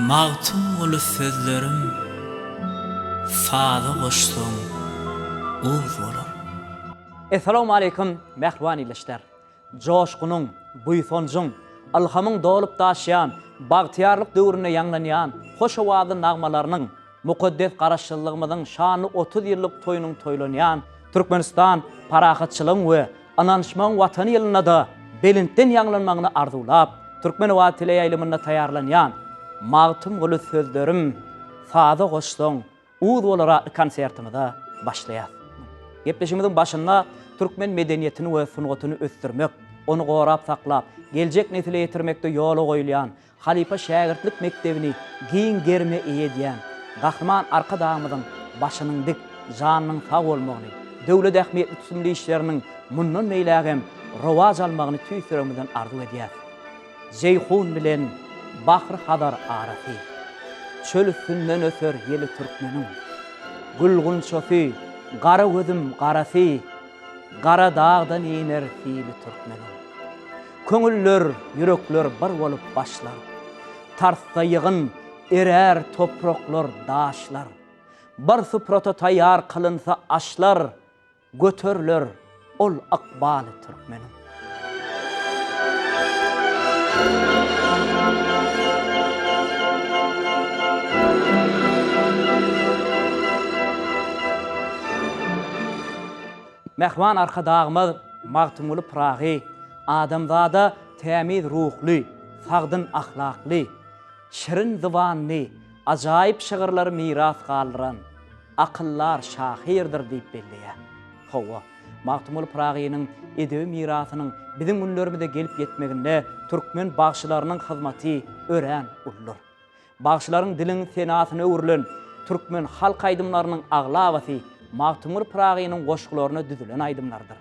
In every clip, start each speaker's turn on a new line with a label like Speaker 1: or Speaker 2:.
Speaker 1: Magtymguly sözlerim saza goşsaň uz bolar.
Speaker 2: Essalawmaleýkim mähriban ildeşler! Joşgunyň, buýsanjyň, ylhamyň dolup-daşýan bagtyýarlyk döwründe ýaňlanýan hoş owazly nagmalarynyň, mukaddes Garaşsyzlygymyzyň şanly 30 ýyllyk toýunyň toýlanýan Türkmenistan parahatçylygyň we ynanyşmagyň Watany ýylynda-da belentden ýaňlanmagyny arzuwlap, Türkmenobat teleýaýlymynda taýýarlanýan Magtymguly sözlerim saza goşsaň uz bolar atly konsertimize başlaýas. Gepleşigimiziň başynda türkmen medeniýetini we sungatyny ösdürmek, ony gorap saklap, geljek nesile ýetirmekde ýola goýulýan halypa-şägirtlik mekdebini giň gerime eýe edýän Gahryman Arkadagymyzyň başynyň dik, janynyň sag bolmagyny, döwlet ähmiýetli tutumly işleriniň mundan beýlägem rowaç almagyny tüýs ýüregimizden arzuw edýäs. Jeýhun bilen Bahry-Hazar arasy. Çöl üstünden öser ýeli türkmeniň. Gül-gunçasy, gara gözüm garasy, Gara dagdan iner sili türkmeniň. Köňüller, ýürekler bir bolup başlar. Tartsa ýygyn, erär topraklar, daşlar. Bir suprata taýýar kylynsa aşlar, Göteriler ol ykbaly türkmeniň. Mähriban Arkadagymyz Magtymguly Pyragy adamzada tämiz ruhly, sagdyn ahlakly, şirin zybanly, ajaýyp şygyrlary miras galdyran akyldar şahyrdyr diýip belleýär. Hawa, Magtymguly Pyragynyň edebi mirasynyň biziň günlerimize gelip ýetmeginde türkmen bagşylarynyň hyzmaty örän uludyr. Bagşylaryň diliň senasyna öwrülen türkmen halk aýdymlarynyň aglabasy Magtymguly Pyragynyň goşgularyna düzülen aýdymlardyr.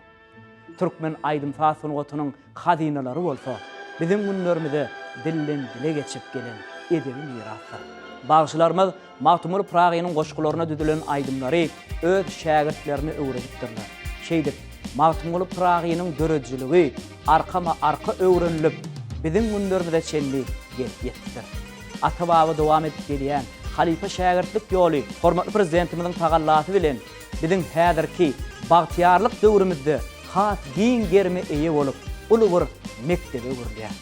Speaker 2: Türkmen aýdym-saz sungatynyň hazynalary bolsa biziň günlerimize dilden-dile geçip gelen edebi mirasdyr. Bagşylarymyz Magtymguly Pyragynyň goşgularyna düzülen aýdymlary öz şägirtlerine öwredipdirler. Şeýdip, Magtymguly Pyragynyň döredijiligi arkama-arka öwrenilip, biziň günlerimize çenli gelip ýetipdir. Ata-baba dowam edip gelýän halypa-şägirtlik ýoly hormatly Prezidentimiziň tagallasy bilen biziň häzirki bagtyýarlyk döwrümizde has giň gerime eýe bolup, uly bir mekdebe öwrülýär.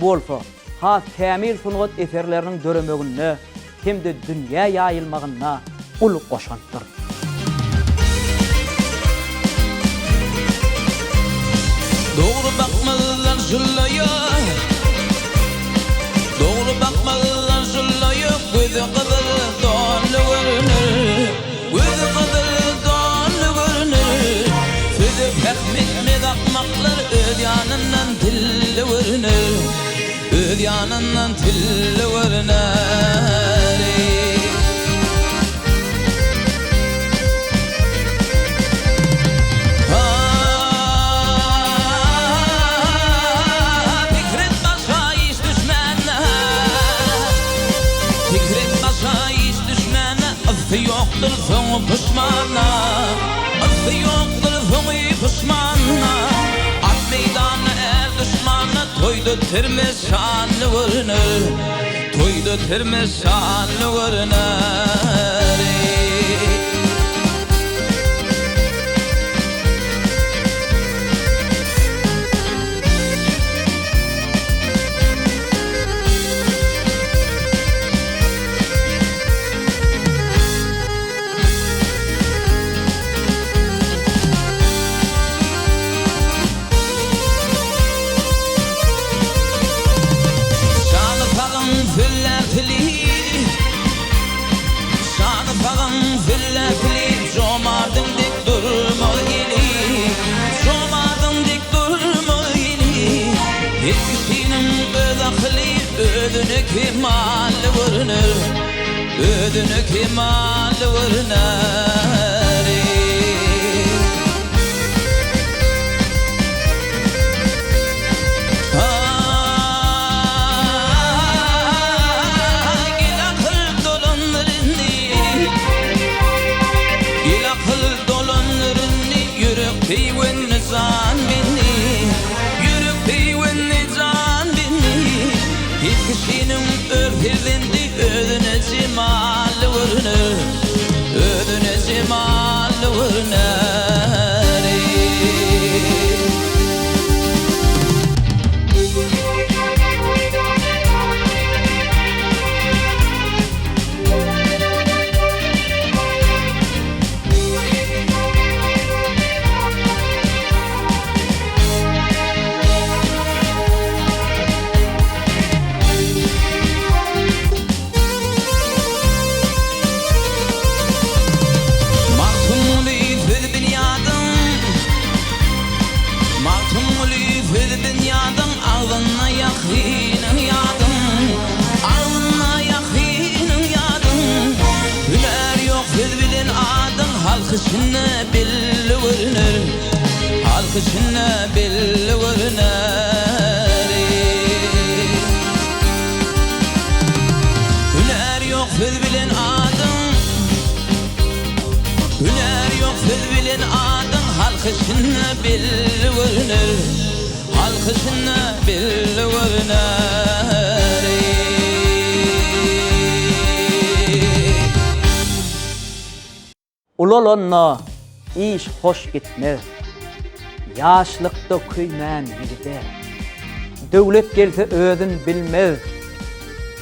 Speaker 2: Bu bolsa has kämil sungat eserleriniň döremeginde hem-de dünýä ýaýylmagynda uly goşantdyr.
Speaker 1: Dogry bakmazdan şullaýa Dogry bakmazdan şullaýa Gözi gyzyl donly görüner Gözi gyzyl donly görüner Söze pähm etmez akmaklar Öz ýanyndan tilli görüner Öz ýanyndan tilli görüner eý. Pikir et başa iş düşmände Pikir et başa iş düşmände Ysy ýokdur soňy puşmana Ysy ýokdur soňy puşmana At meýdanda är duşmana Toýda terme şanly görüner Toýda terme şanly görüner eý. Jany sagyň sözlär tili Jany sagyň sözlär tili Jomardyň dek durmaz ili Jomardyň dek durmaz ili Her kişiniň öz akyly Özüne kemally görüner Özüne kemally görüner Gel akyl dolandyr indi Gel akyl dolandyr indi Ýürek peýwendi jan bendi Ýürek peýwendi jan bendi Her kişiniň öz perzendi. belli görüner Halk içinde belli görüner eý.
Speaker 2: Ulalanda iş hoş gitmez. Ýaşlykda köýmän ýigide. Döwlet gelse özün bilmez.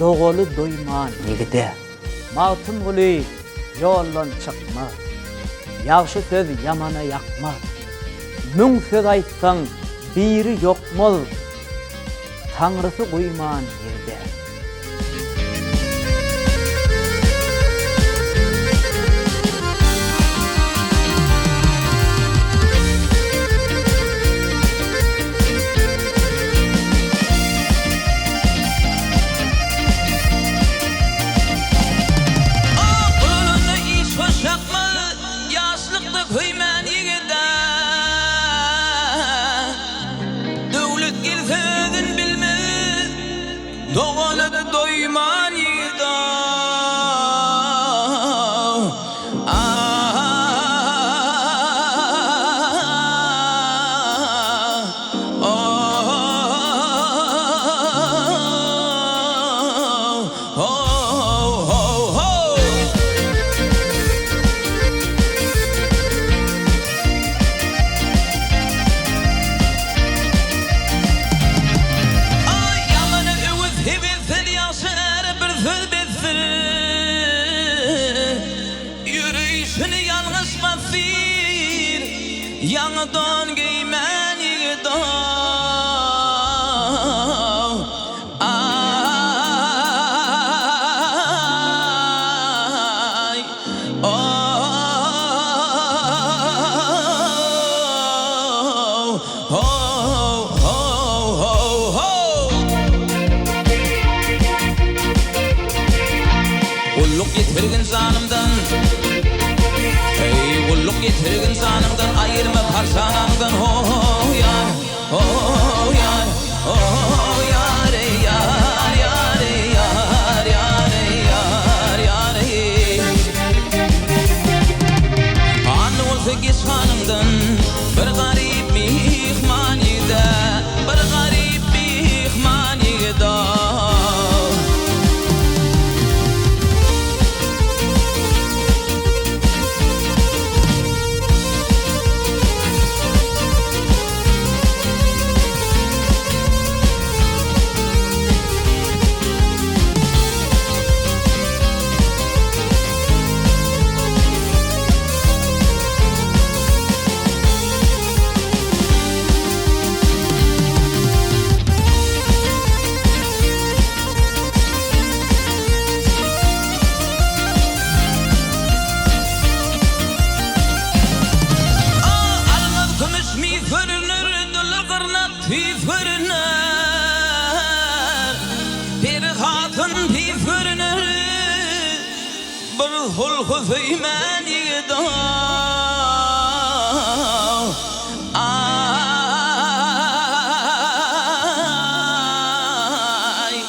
Speaker 2: Dogaly doýman ýigide. Magtymguly ýoldan çykmaz. Ýagşy söz ýamana ýakmaz. Müň söz aýtsaň, biri ýokmaz. Taňrysy guýman ýigide.
Speaker 1: Ak ulalanda iş hoş ýakmaz, Ýaşlykda köýmän ýigide. Döwlet gelse özün bilmez, Dogana doýman ýigide. Ýamana öwüt hebesdir, ýagşy äre bir söz besdir. Ýörüşini ýalňyş basdyr, Ýaňy don geýmän ýigit aý, o-how-how-how-how. Gulluk ýetirgin janymdan, Eý, gulluk ýetirgin janymdan, Aýyrma parçalaňdan, ho-ho, ýar, ho-ho, ýar, ho-ho, ýar, eý, ýar, ýar, eý, ýar, ýar, eý, ýar, ýar, eý. Anna bolsa geç hanyňdan, Bir garyp myhman ýigide, Bir garyp myhman ýigide. Almaz kümüş mis görüner, Dullar gyrnak tüýs görüner. Peri hatyn pis görüner, Bir hulky söýmän ýigit aý.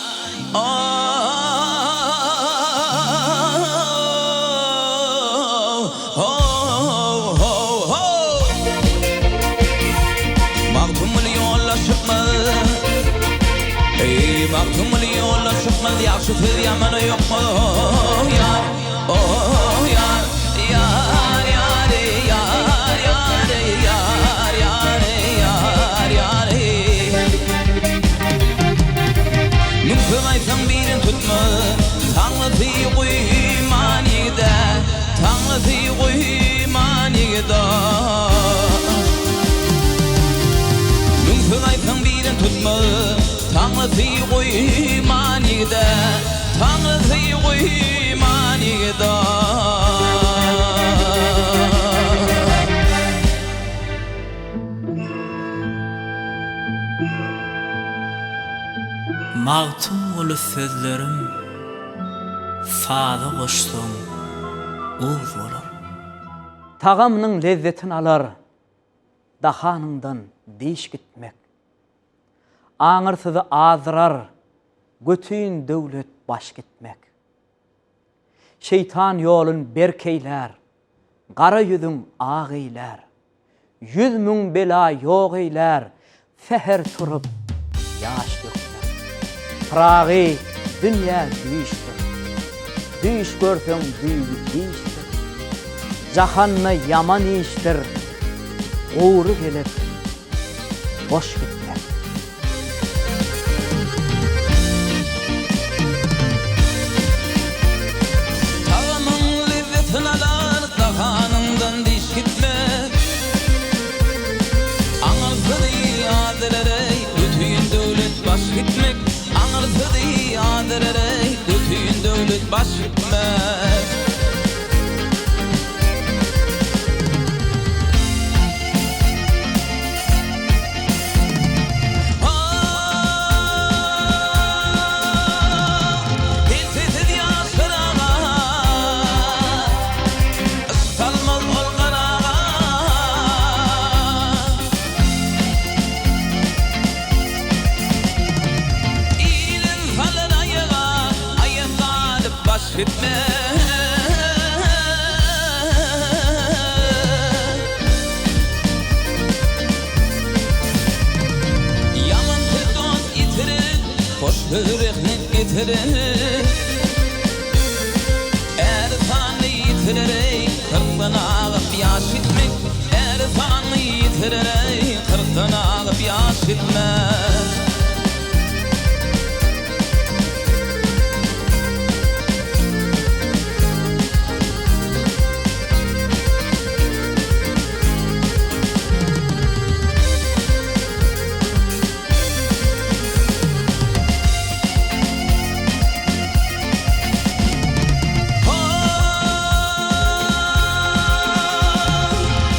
Speaker 1: Magtymguly ýola çykmaz Eý, Magtymguly ýola çykmaz Ýagşy söz ýamana ýokmaz Oh, ýar, oh, ýar, ýar, ýar, eý, ýar, ýar, eý, ýar, ýar, eý, ýar, ýar, eý. Müň söz aýtsaň birin tutmaz, Taňrysy guýman ýigide, Taňrysy guýman ýigide. Müň söz aýtsaň birin tutmaz, Taňrysy guýman ýigide, Taňrysy guýman ýigide.
Speaker 3: Magtymguly sözlerim saza goşsaň uz bolar.
Speaker 2: Tagamynyň lezzetin alar, dahanyňdan diş gitmek. Aňyrsyzy azdyrar, götin döwlet baş gitmek. Şeýtan ýolun berk eýlär, gara ýüzüň ak eýlär. 100.000 bela ýok eýlär, Säher turup, ýaş dökmek. Pyragy, dünýä düýşdür. Düýş görseň düýbi hiçdir. Jahanda ýaman işdir, Gury gelip, boş gitmek.
Speaker 1: Tagamyň lezzetin alar, Dahanyňdan diş gitmez. Aňyrsyzy adyrereý, Bütin döwlet baş gitmek. Aňyrsyzy adyrereý, Bütin döwlet baş gitmek. Peltesiz ýaşlar aga, Yşk salmaz ol garaga. Ilin salar aýaga, Aýak galyp baş gitmez. Ýaman til dost ýitirer, hoş söz rehnet getirer. Är sanyny ýitirer-eý, kyrkdan agyp ýaş gitmek. Är sanyny ýitirer-eý, kyrkdan agyp ýaş gitmek.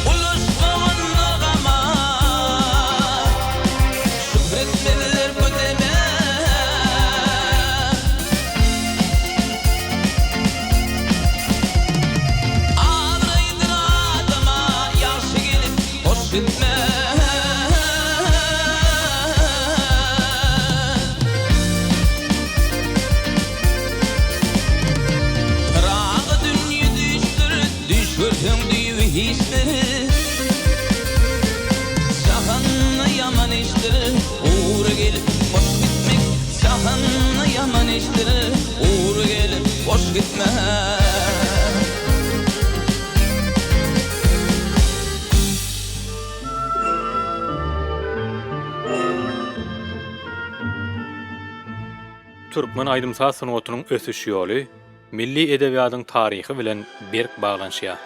Speaker 1: Ulaşmagynda gama, Şükretmelidir bu deme. Abraýdyr adama ýagşy gelip, hoş gitme. Pyragy dünýe düýşdür, düýş görseň düýbi hiçdir. Jahanda ýaman işdir, gury gelip boş gitmek. Jahanda ýaman işdir, gury gelip boş gitmek.
Speaker 4: Türkmen aýdym-saz sungatynyň ösüş ýoly milli edebiýadyň taryhy bilen berk baglanyşýar.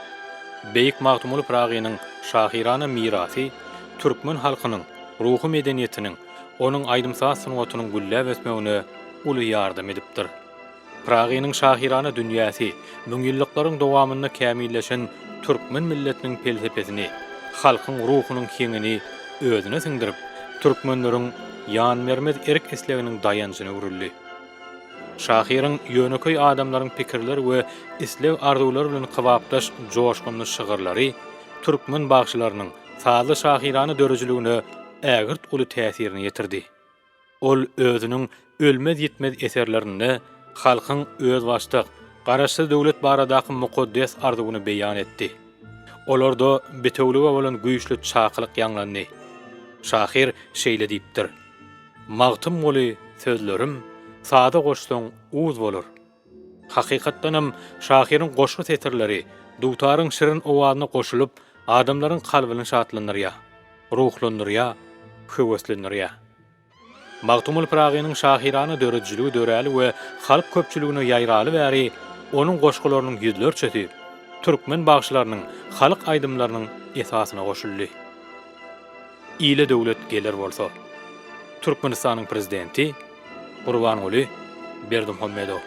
Speaker 4: Beýik Magtymguly Pyragynyň şahyrana mirasy türkmen halkynyň ruhy medeniýetiniň, onuň aýdym-saz sungatynyň gülläp ösmegine uly ýardam edipdir. Pyragynyň şahyrana dünýäsi müňýyllyklaryň dowamynda kämilleşen türkmen milletiniň pelsepesini, halkyň ruhunyň heňini özüne siňdirip, türkmenleriň ýanbermez erk-isleginiň daýanjyna öwrüldi. Şahyryň ýönekeý adamlaryň pikirleri we isleg-arzuwlary bilen kybapdaş joşgunly şygyrlary türkmen bagşylarynyň sazly şahyrana döredijiligine ägirt uly täsirini ýetirdi. Ol özüniň ölmez-ýitmez eserlerinde halkyň özbaşdak, Garaşsyz döwlet baradaky mukaddes arzuwyny beýan etdi. Olarda bitewülige bolan güýçli çakylyk ýaňlandy. Şahyr şeýle diýipdir, Magtymguly sözlerim, saza goşsaň uz bolar. Hakykatdanam, şahyryň goşgy setirleri dutaryň şirin owazyna goşulyp, adamlaryň kalbyny şatlandyrýar, ruhlandyrýar, höweslendirýär. Magtymguly Pyragynyň şahyrana döredijiligi döräli we halk köpçüligine ýaýraly bäri onuň goşgularynyň ýüzlerçesi türkmen bagşylarynyň halk aýdymlarynyň esasyna goşuldy. Ile döwlet geler bolsa. Türkmenistanyň Prezidenti Gurbanguly Berdimuhamedow.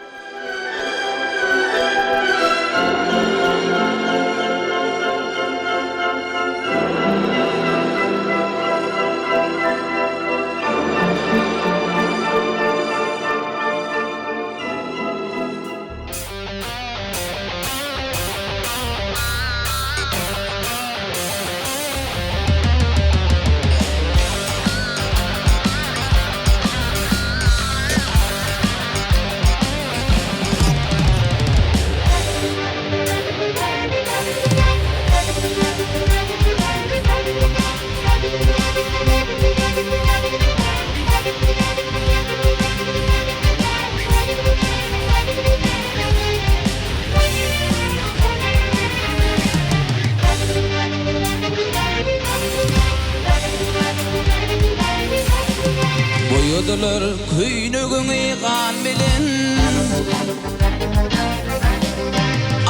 Speaker 1: Boýadylar köýnegiňi gan bilen.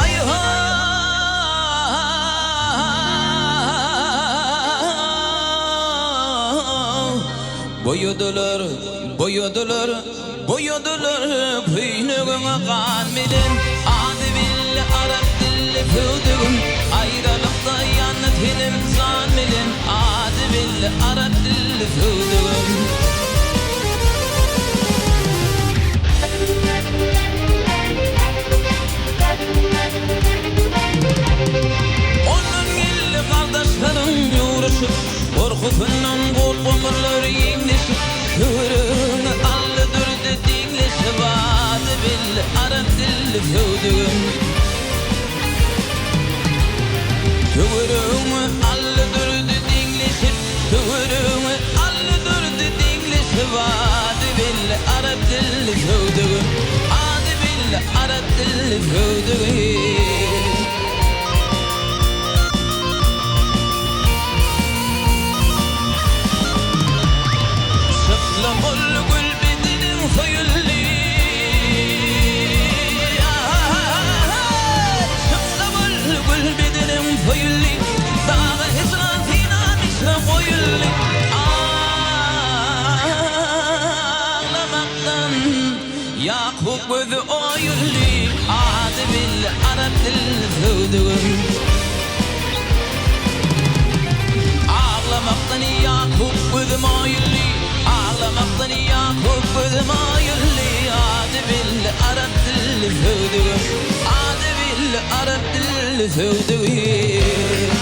Speaker 1: Aý-ha! Boýadylar, boýadylar, boýadylar köýnegiňi gan bilen. Ady belli arap dilli söwdügim, aýralykda ýandy tenim jan bilen. Ady belli arap dilli söwdügim. Ondan geldi gardaşlaryň ýugruşyp, Gorkusyndan gol-gomurlar ýeňleşip, Töweregiňi aldy durdy deňleşip, Ady belli arap dilli söwdügim. Töweregiňi aldy durdy deňleşip, Töweregiňi aldy durdy deňleşip, Ady belli arap dilli söwdügim. Ady belli arap dilli söwdügim. Çykly gul gül bedeniň soýuldy. Çykly gul gül bedeniň soýuldy. Dagy hijran synam içre goýuldy. Aglamakdan Ýakup gözi oýuldy. Ady belli arap dilli söwdügim. Aglamakdan Ýakup gözüm oýuldy, Aglamakdan Ýakup gözüm oýuldy, Ady belli arap dilli söwdügim, Ady belli arap dilli söwdügim.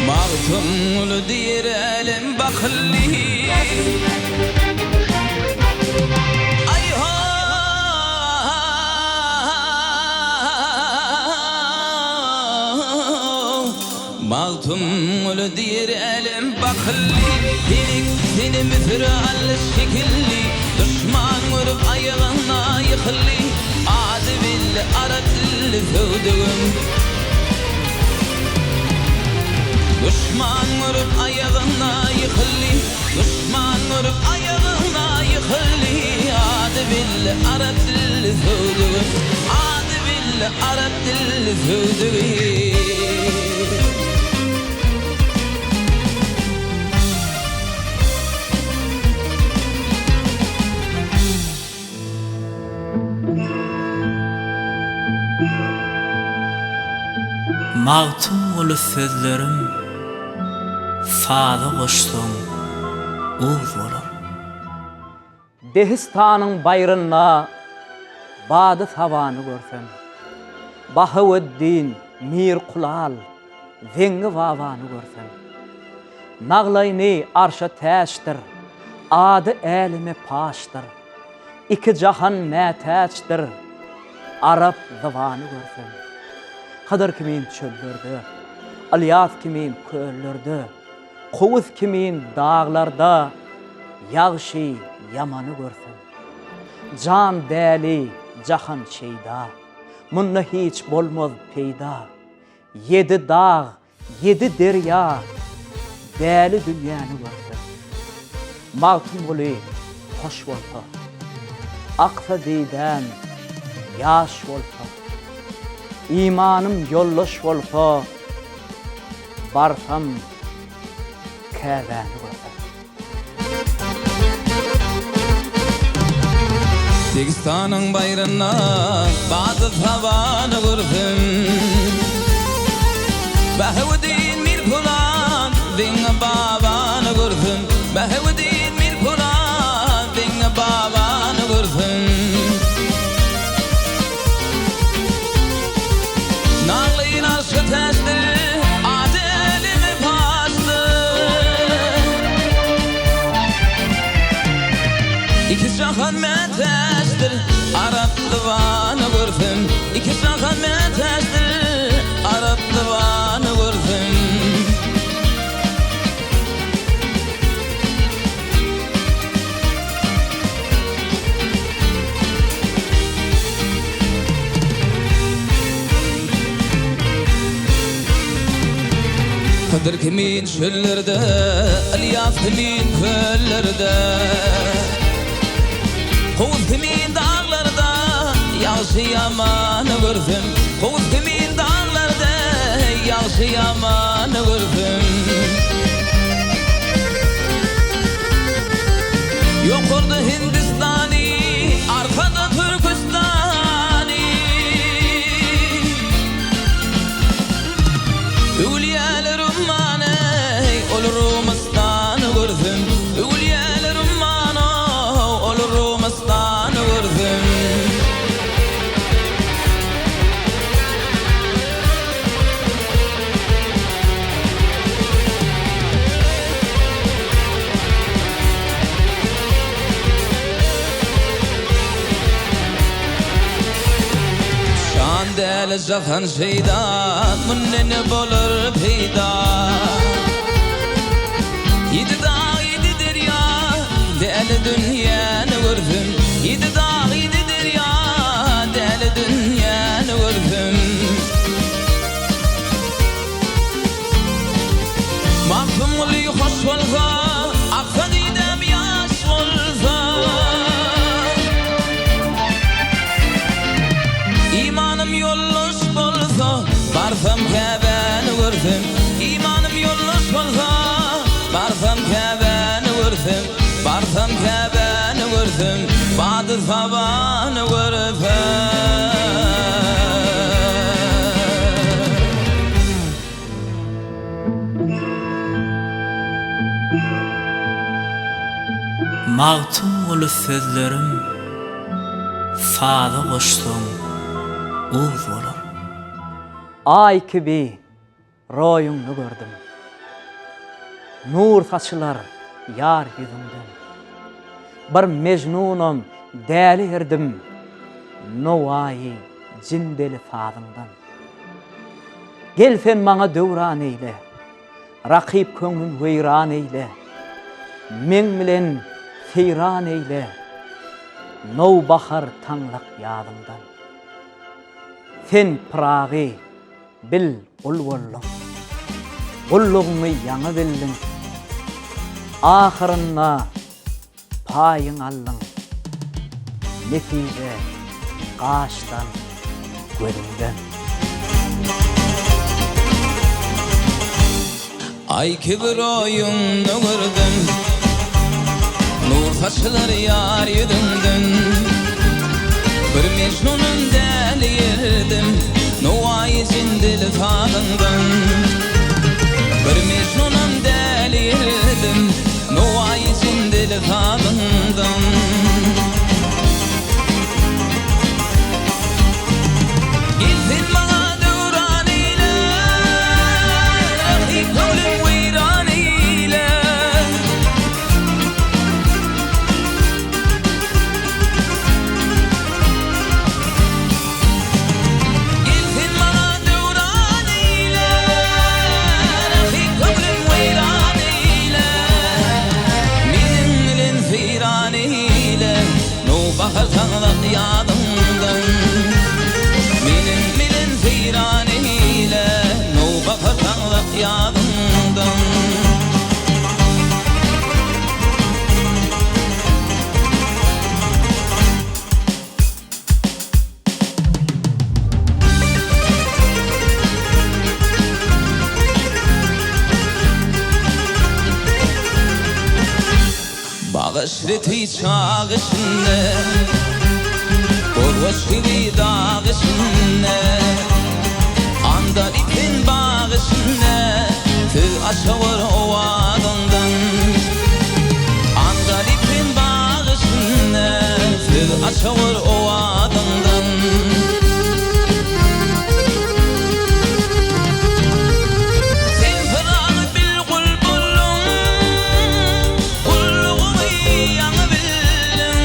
Speaker 1: Magtymguly diýer älem bakylly. Aý-ho! Magtymguly diýer älem bakylly. Pelek seni Müsüre aldy şekilli. Duşman görüp aýagyna ýykyldy. Ady belli arap dilli söwdügim. Duşman görüp aýagyna ýykyldy, Duşman görüp aýagyna ýykyldy, Ady belli arap dilli söwdügi, Ady belli arap dilli söwdügi.
Speaker 3: Magtymguly sözlerim saza goşsaň uz bolar.
Speaker 2: Dehistanyň baýrynda bady-sabany görsem, Bahaweddin Mir Kulal, Zeňňi babany görsem. Naglaýny arşa täçdir, ady äleme paşdyr. Iki jahan mätäçdir, arap zybany görsem. Hydyr kimin çöllerde, Ylýas kimin köllerde, Kowus kimin daglarda ýagşy, ýamany görsem. Jan däli, jahan şeýda, munda hiç bolmaz peýda. Ýedi dag, Ýedi derýa, däli dünýäni görse. Magtymguly hoş bolsa. Aksa didäm ýaş bolsa. Imanym ýoldaş bolsa, barsam Käbäni görse.
Speaker 1: Degistanyň baýrynda bady-sabany görsem, Bahawuddin Mirpolat Zeňňi babany görsem, Bahawuddin Mirpolat Zeňňi babany görsem. mätäçdir Arap zybany görsem Iki jahan mätäçdir Arap zybany görsem. Hydyr kimin çöllerde, Ylýas kimin köllerde, Kowus kimin daglarda, Ýagşy-ýamany görsem, Kowus kimin daglarda, Ýagşy-ýamany görsem. Ýokarda Hindistany, arkada Türküstany. Öwülýäler ummany, ol Rumystany görsem. Öwülýäler ummany, ol Rumystany görsem. Şan däli jahan şeýda, Mundan ne bolar peýda? Ýedi dag, ýedi derýa, Däli dünýäni görsem. Ýedi dag, ýedi derýa, Däli dünýäni görsem. Magtymguly hoş bolsa, Aksa didäm ýaş bolsa. Imanym ýoldaş bolsa, Barsam Käbäni görsem. Imanym ýoldaş bolsa, Barsam Käbäni görsem. Barsam Käbäni görsem, Bady-sabany görsem.
Speaker 3: Magtymguly sözlerim saza goşsaň uz bolar.
Speaker 2: Aý kibi roýuňny gördüm. Nur saçylar ýar ýüzüňden. Bir Mejnunam däli erdim Nowaýy jindeli sazyňdan. Gel sen maňa döwran eýle, Rakyp köňlün weýran eýle, Meň bilen seýran eýle, Nowbahar taňlak ýazyňdan. Sen Pyragy, bil, gul bolduň, Gullugyňy ýaňy bildiň. Ahyrynda Paýyň aldyň, nesibe gaşdan, gözüňden.
Speaker 1: Aý kibi roýuňda gördüm, Nur saçylar ýar ýüzüňden. Bir Mejnunam däli ýerdim, Nowaýy jindili sazyňdan. Bir Mejnunam däli ýerdim, Nowaýy jindili sazyňdan. Gel sen maňa döwran eýle, Rahyp köňlüm weýran eýle. Gel sen maňa döwran eýle, Rahyp köňlüm weýran eýle. Meniň bilen seýran eýle, Nowbahar taňlak ýadyňdan. Meniň bilen seýran eýle, Nowbahar taňlak ýadyňdan. Bag eşreti çag içinde, Gozgaç kibi dag içinde, Andalypyn bag içinde, Söz açawur owazyňdan. Andalypyn bag içinde, Söz açawur owazyňdan. Sen Pyragy bil gul bolduň, Gullugyňy ýaňy bildiň.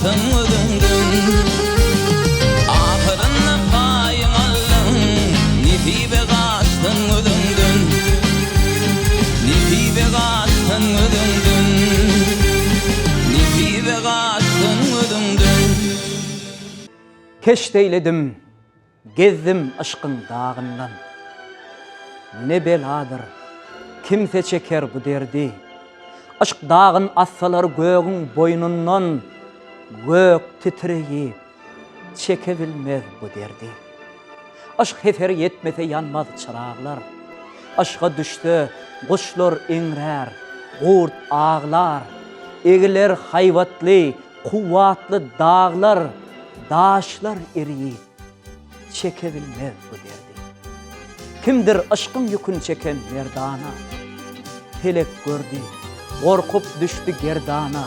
Speaker 1: gaçdyň özüňden. Ahyrynda paýyň aldyň, nesibe gaçdyň özüňden. Nesibe gaçdyň özüňden. Nesibe gaçdyň özüňden.
Speaker 2: Keşt eýledim, Gezdim yşkyň dagyndan. Ne beladyr, kimse çeker bu derdi. Yşk dagyn atsalar gögüň boýnundan, Gök titreýip, çekebilmez bu derdi. Yşk heseri ýetmese ýanmaz çyraglar. Yşga düşse guşlar eňrär, gurt aglar. Egiler haýbatly, kuwwatly daglar, Daşlar eriyip, çekebilmez bu derdi. Kimdir yşkyň ýükün çeken merdana, Pelek gördi, gorkup düşdi gerdana.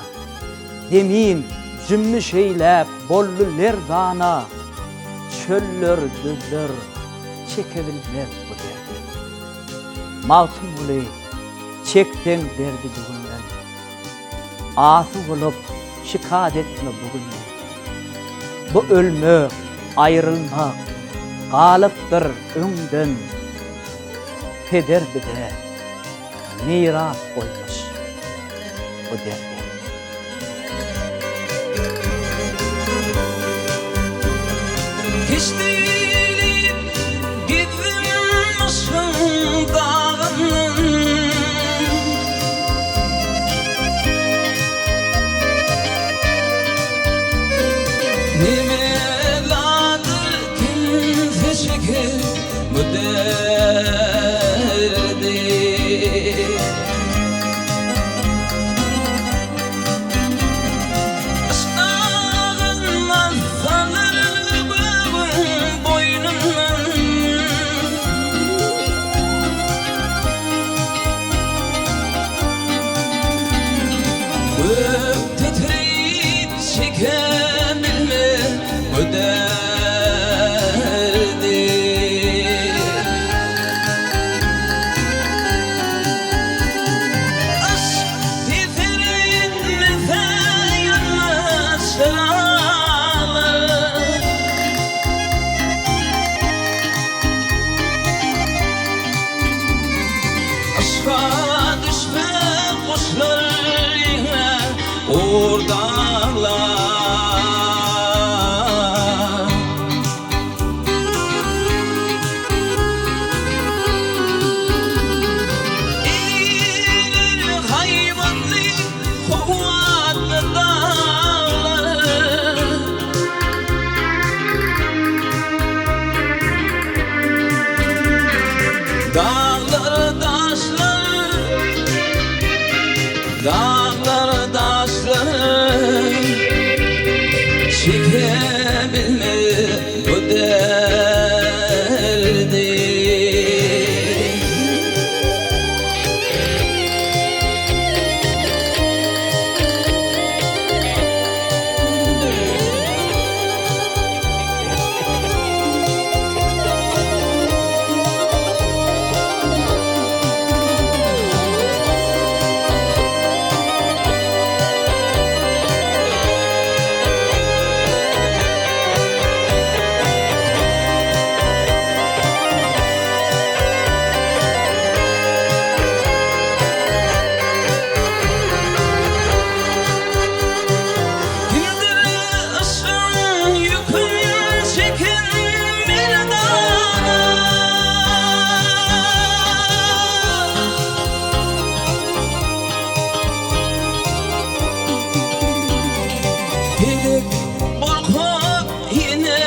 Speaker 2: Zemin jümmüş eýläp boldy lerzana, Çöller, düzler çekebilmez bu derdi. Magtymguly, çekseň derdi dügünden. Asy bolup şikat etme bu günden. Bu ölmek, aýrylmak galypdyr öňden. Peder bize miras goýmuş bu derdi.
Speaker 1: Keşdelip gezdim yşgyň dagyndan. Ne beladyr kimse çeker bu derdi. Yşgyndan salyr göwün boýnundan. Gök titreýip çekebilmez bu derdi. Yşk heser etmese ýanmaz çyraglar. Yşga düşse guşlar ýene gurdaglar. Eýler haýbatly, kuwwatly daglar. Daglar daşlar Daglar daşlar Çekebilmez bu derdi. Kimdir yşgyň ýükün çeken merdana? Pelek gorkup ýene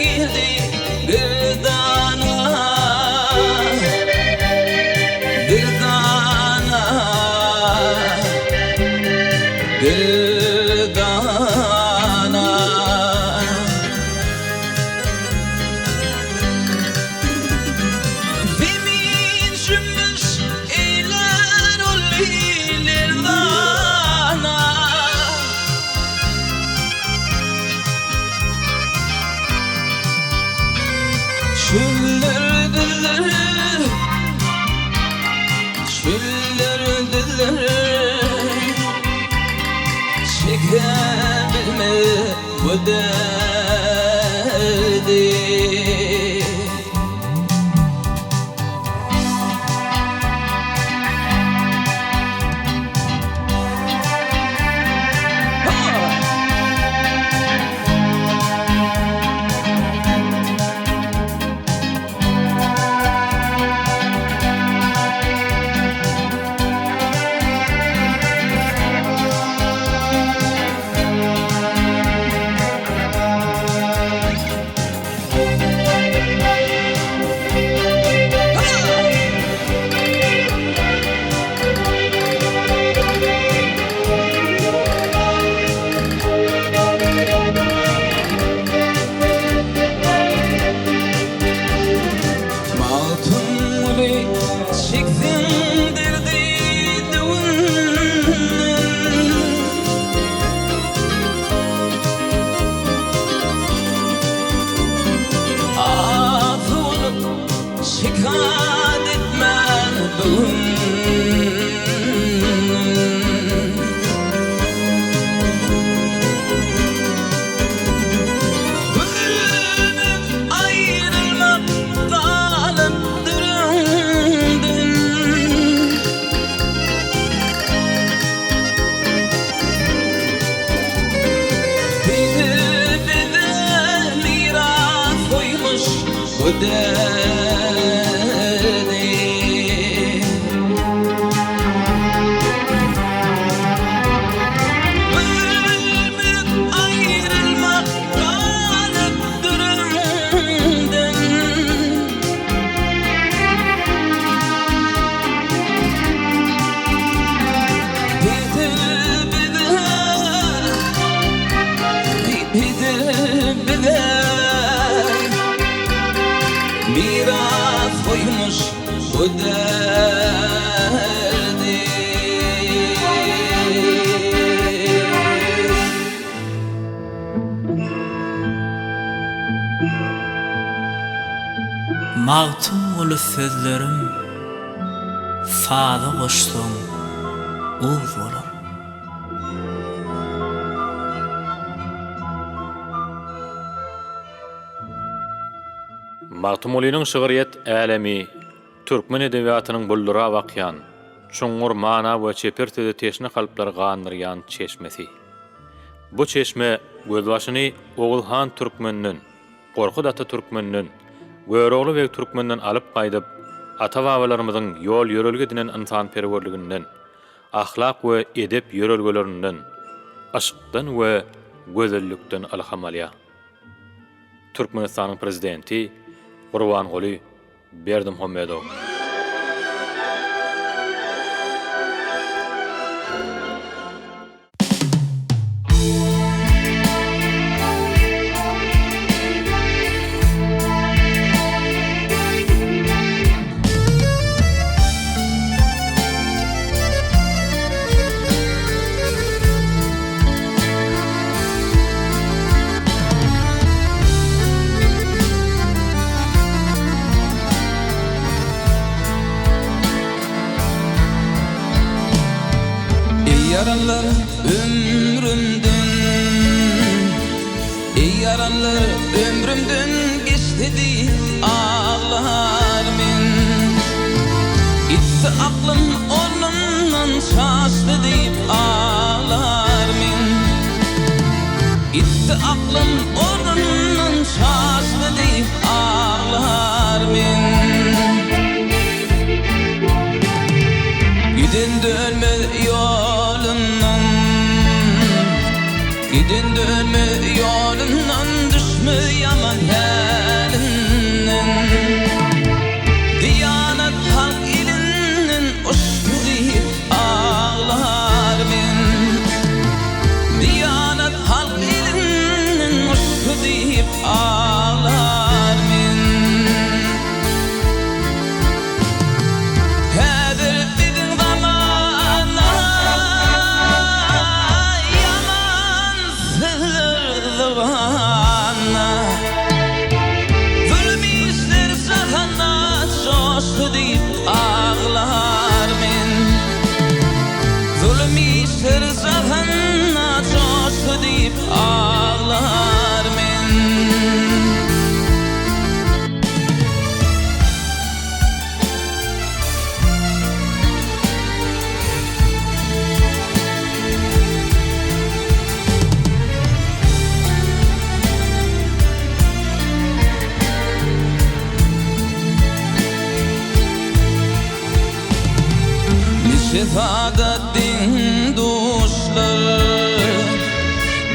Speaker 1: girdi girdana, Girdana. Girdana. Zemin jümmüş eýlär ol lerzana. etmez bu derdi. Magtymguly çeksin derdi düwünden. Asy bolup şikaýat etmän bu gün. Bölünip aýrylmak galypdyr öňden. Bizi bize miras goýmuş bu derdi. Bölünip aýrylmak galypdyr öňden. Bizi bize miras goýmuş bu derdi.
Speaker 3: Magtymguly sözlerim saza goşsaň uz bolar.
Speaker 4: Magtymgulynyň şygryýet älemi türkmen edebiýatynyň buldurap akýan, çuňňur mana we çeper söze teşne kalplary gandyrýan çeşmesi. Bu çeşme gözbaşyny Oguz han Türkmenden, Gorkut ata Türkmenden, Görogly beg Türkmenden alyp gaýdyp, ata-babalarymyzyň ýol-ýörelge edinen ynsanperwerliginden, ahlak we edep ýörelgelerinden, yşkdan we gözellikden ylham alýar. Türkmenistanyň Prezidenti Gurbanguly Berdimuhamedow.
Speaker 1: Eý ýaranlar ömrümden Eý ýaranlar ömrümden geçdi diýip aglar men Gitdi aklym ornumdan çaşdy diýip aglar men Gitdi aklym ornundan çaşdy diýip aglar men. Giden dönmez ýolundan Giden dönmez ýolundan düşmez ýaman hälinden Diýanat halk ilinden uçdy diýip aglar men. Diýanat halk elinden uçdy diýip aglar men. Häzir biziň zamana ýaman sözler zybana. Zulum işler jahanda joşdy diýip aglar men. Zulum işler jahanda joşdy diýip. sada deň-duşlar,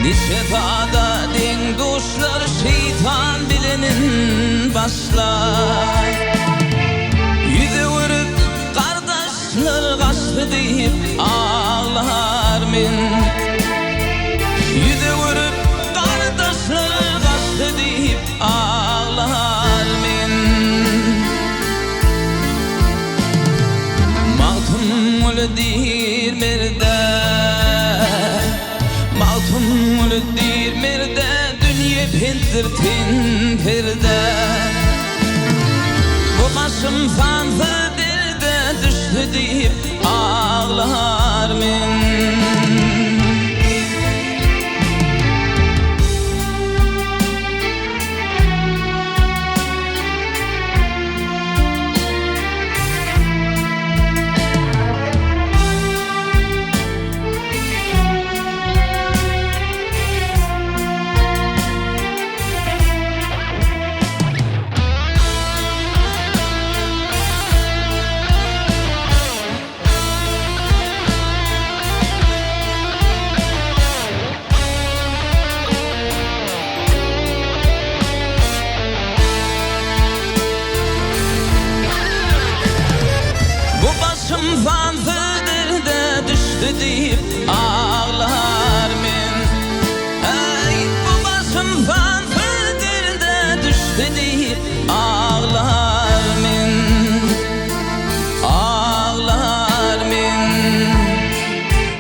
Speaker 1: Niçe sada deň-duşlar Şeýtan bilenin başlar. Ýüz öwürip gardaşlar gaçdy diýip aglar men. Ýüz öwürip gardaşlar gaçdy diýip aglar men. Magtymguly diýr merde, Magtymguly diýr merde, Dünýe pentdir ten perde. Bu başym sansyz derde düşdi diýip aglar men. Bu başym sansyz derde düşdi diýip aglar men. Eý, bu başym sansyz derde düşdi diýip aglar men. Aglar men.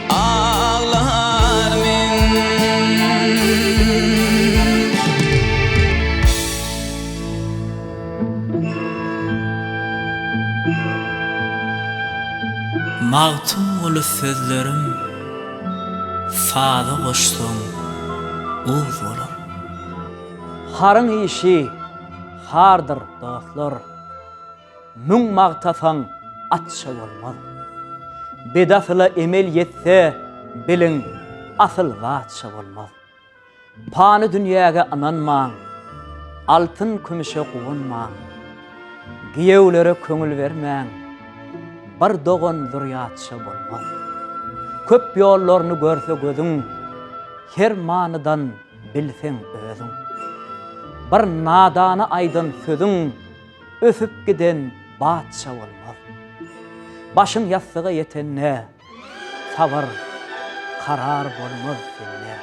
Speaker 1: Aglar men.
Speaker 3: Magtymguly sözlerim saza goşsaň uz bolar.
Speaker 2: Haryň işi hardyr dostlar. Müň magtasaň atça bolmaz. Bedasyla emel ýetse, biliň, asyl zatça bolmaz. Pany dünýäge ynanmaň, altyn-kümüşe guwanmaň. Giýewlere köňül bermäň, bir dogan zürýatça bolmaz. Köp ýollaryny görse gözüň, her manydan bilseň özüň. Bir nadana aýdan sözüň, Ösüp giden batça bolmaz. Başyň ýassyga ýetende, Sabyr, karar bolmaz sende.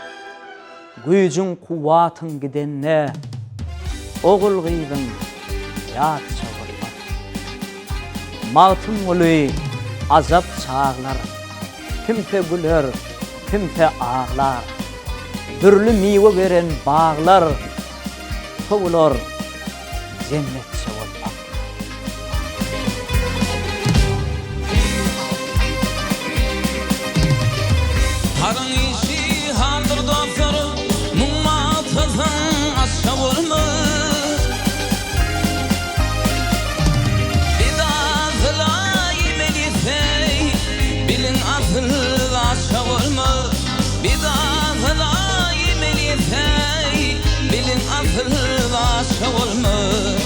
Speaker 2: Güýjüň, kuwwatyň gidende, Ogul-gyzyň ýatça bolmaz. Magtymguly ajap çaglar, Kimse güler, kimse aglar. Dürli miwe beren baglar, Sowular jennetçe bolmaz.
Speaker 1: Haryň işi handyr dostlar, Muň magtasaň aşa bolmaz. Bedasyla emel etseň, Biliň asyl aşa bolmaz. Bedasyla emel etseň, Biliň asyl aşa bolmaz.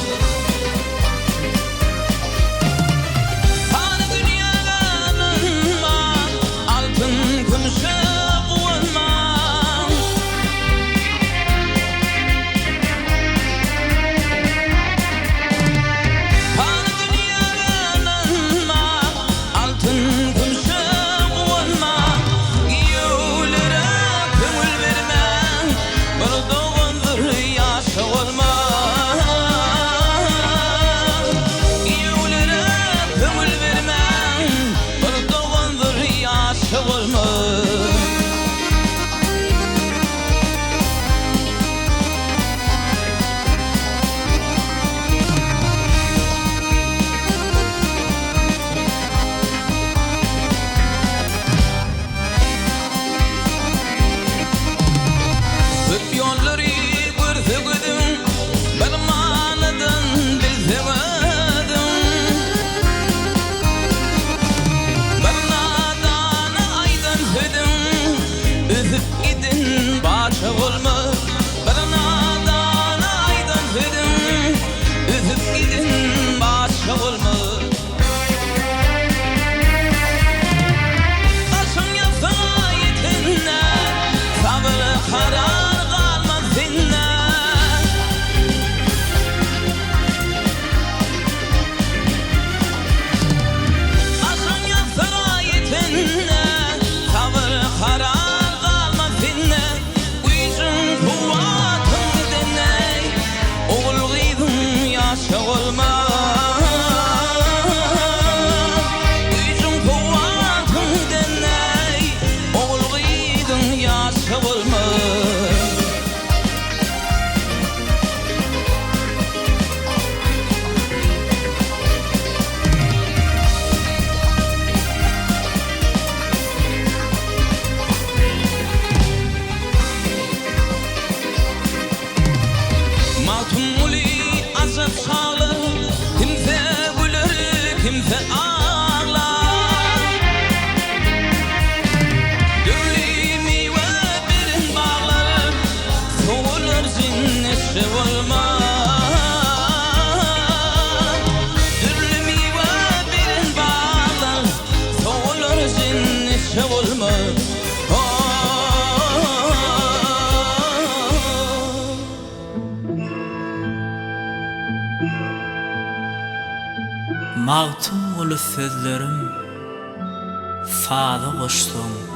Speaker 3: Magtymguly sözlerim saza goşsaň.